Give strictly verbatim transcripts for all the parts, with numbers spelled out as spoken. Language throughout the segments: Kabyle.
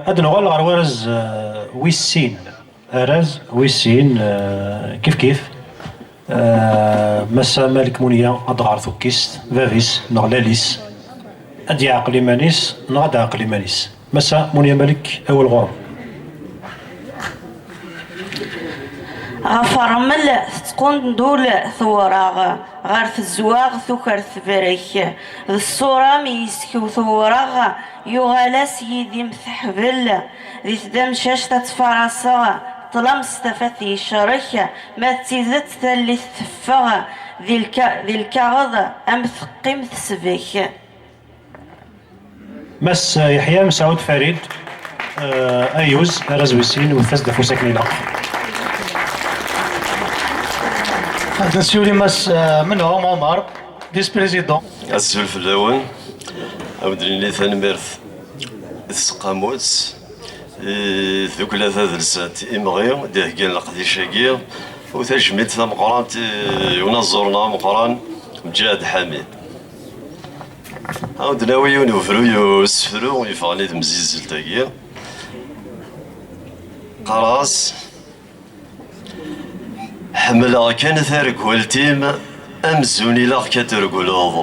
Ad nuɣal ɣer warraz, eh, wis sin. Arraz wis sin, eh, kif kif. Eh, Massa Malik Munya ad d-ɣer tukkist, bab-is neɣ lal-is. Ad d-yeɛqel iman-is neɣ ad d-ɛqel iman-is. Massa Munya Malik, awal ɣur-m. Ɣef ṛṛmel tettqundul tewreɣ, ɣer tezwaɣ tuker tebrek, d ṣṣura mi yeskew tewreɣ, yuɣal-as yidim teḥbel, di tdamcact ad tfaraseɣ, ṭṭlam s tafat yecrek, ma d tidet tallit teffeɣ, di lka-, di lkaɣeḍ am teqqim tesbek. Mass Yeḥya Mesɛud Farid, eh, ayyuz, arraz wis sin, wwtet-as-d afus akken ilaq. Ad as-yuli Mass, eh, Menhum Omar, vice-président. Azul fell-awen. Ad wen-d-nini tanemmirt i tseqqamut, i tdukla tadelsant Imɣi i d-iheggan leqdic-agi, u tajmilt tameqqrant i unaẓur-nneɣ ameqqran Mǧahed Ḥamid. Ad wen-d-nawi yiwen ubruyus n usefru yeffɣen i temzizzelt-agi. Qqareɣ-as: Ḥemmleɣ kan tareggalt-im, amzun ilaq-k ad d-tregleḍ.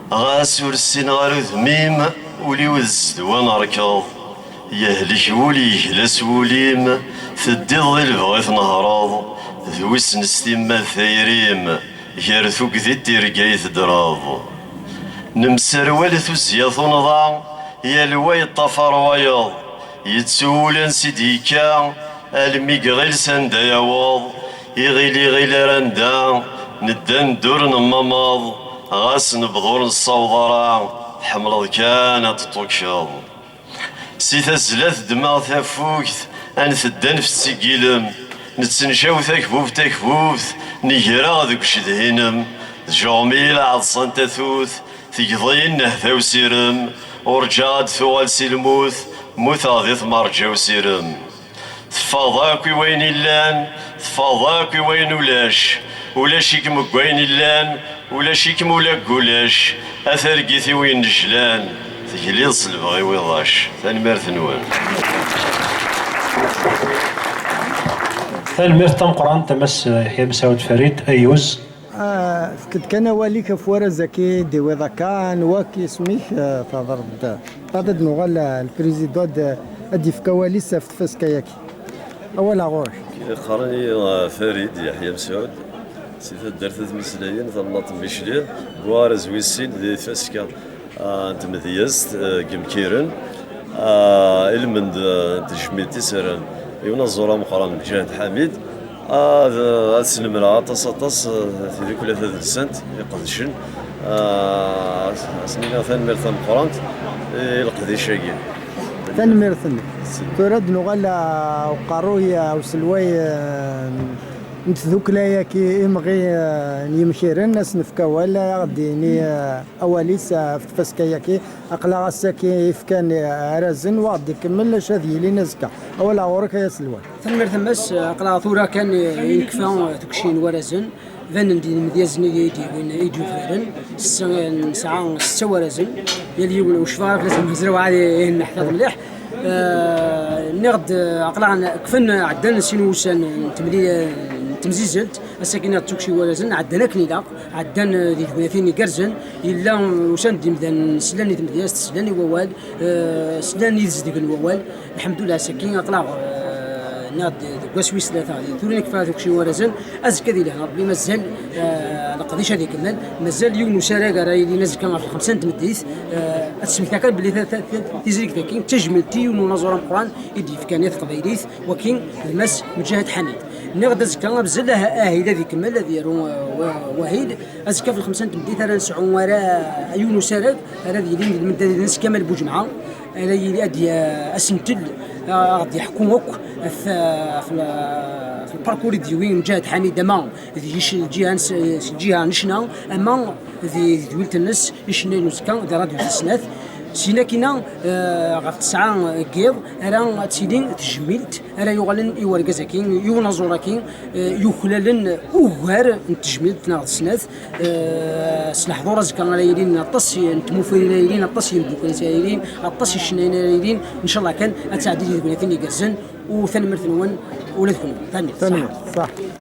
Ɣas ur ssineɣ ara udem-im, ul-iw d zzedwa n rrkeḍ. Yehlek wul, yegla s wul-im, teddiḍ di lebɣi tnehreḍ, d wissen s timmad tayri-m, gar tugdi d tirga i teddreḍ. Nemserwal tuzzya tunḍa, yal wa yeṭṭafar wayeḍ, yettu wul ansi d-yekka, almi iɣil s anda yaweḍ, iɣil iɣil ar anda, nedda neddur nemmamaḍ, ɣas nebḍu ur nessaweḍ ara, tḥemmleḍ kan ad d-ṭṭukkeḍ. Si tazzla teddem-aɣ tafukt, a ntedda nfessi deg ilem, nettencaw takbubt takbubt, negra deg ucedhi-inem, tjuɣem-iyi lɛeḍsa n tatut, tegḍi-yi nnehta usirem, urǧaɣ ad d-tuɣal si lmut, mmuteɣ di tmerǧa usirem. Teffɣeḍ akk i wayen illan, teffɣeḍ akk i wayen ulac, ulac-ikem deg wayen illan, ulac-ikem ula deg ulac, a targit-iw yennejlan, tegliḍ s lebɣi-w iḍac. Tanemmirt-nwen. Tanemmirt tameqqrant a Mass Yeḥya Mesɛud Farid, ayyuz. Ah, fket kan awal-ik ɣef warraz-agi i d-tiwiḍ akka, anwa-k, isem-ik, ah, thedreḍ-d. Ad d-nuɣal, ah, lprizidu ad, ad d-yefk awal-is ɣef tfaska-agi. Awal-a ɣur-k. Qqaren-iyi, ah, Farid Yeḥya Mesɛud, si taddart At Meslayen, tamnaḍt n Micli, deg warraz wis sin di tfaska ah, n tmedyazt, ah, deg Imkiren, ah, ilmend, ah, n tejmilt i s-rran i unaẓur ameqqran Mǧahed Ḥamid. Ad, ad snemreɣ aṭas, aṭas, ah, tidukla tadelsant iqedcen, ah, ad s-, ad s-niniɣ tanemmirt tameqqrant i leqdic-agi. Tanemmirt-nnek. Tura ad d-nuɣal, ah, uqerruy, ah, uselway, ah, n tdukla-agi, Imɣi, ah, n Yimkiren, ad s-nefk awal, ad aɣ-d-yini, ah, awal-is, ah, ɣef tfaska-agi. Aql-aɣ ass-agi ifkan, ah, Arazen, wa ɣ-d-ikemmel acu ad yilin azekka. Awal-a ɣur-k ay aselway. Tanemmirt a Mass, aql-aɣ tura kan, ah, i nekfa, ah, tukci n Warazen. Banen-d yimedyazen i d-yewwin, i d-yufraren, s-, nesɛa setta warazen, yal yiwen, ur cfiɣ ara fell-asen, mazal wa ad ihenneḥfiḍ mliḥ. Eh, nniɣ-d, eh, aql-aɣ n-, kfan ɛeddan sin wussan n temli-, n temzizzelt, ass-agi nniɣ-d tukci warazen, ɛeddan akken ilaq, ɛeddan, eh, di tegnatin igerrzen, yella, eh, usan-d imdanen, slan i tmedyazt, slan i wawal, eh, slan i tezdeg n wawal. Lḥemdullah, ass-agi aql-aɣ, eh, nniɣ-d deg wass wis tlata, tura nekfa tukci warazen, azekka di lehna Rebbi mazal, eh, leqdic ad ikemmel, mazal yiwen usarag ara yilin azekka ɣef lxemsa n tmeddit, eh, ad tesmekta kan belli ta-, ta-, ta-, tizrigt-agi d tajmilt i yiwen unaẓur ameqqran i d-yefkan i teqbaylit, waki d Mass Mǧahed Ḥamid. Nniɣ-d azekka mazal ah-, ahil ad ikemmel, ad yaru, eh, wa-, wahil, azekka ɣef lxemsa n tmeddit ara nesɛu ara yiwen usarag, ara d-yilin d lmendad-ines Kamal Buǧemɛa, ara yili ad y-, asentel, a ɣ-d-yeḥku akk ɣef, ɣef, ɣef lparkur i d-yewwi Mǧahed Ḥamid, ama di yic-, lǧiha n s-, s lǧiha n ccna, ama di tedwilt-nnes icennayen uzekka di Radyu Tis Snat. Syin akkin-a, eh, ɣef tesɛa n yiḍ ara tili tejmilt ara yuɣalen i urgaz-agi, i unaẓur-agi, eh, yuklalen ugar n tejmilt neɣ d snat, eh, s leḥḍur azekka ara yilin aṭas n tmufirin ara yilin, aṭas n yimdukal ara yilin, aṭas n yicennayen ara yilin, ncallah kan ad tɛeddi di tegnatin igerrzen, u tanemmirt-nwen ula d kenwi. Tanemmirt. Tanemmirt. Ṣaḥ.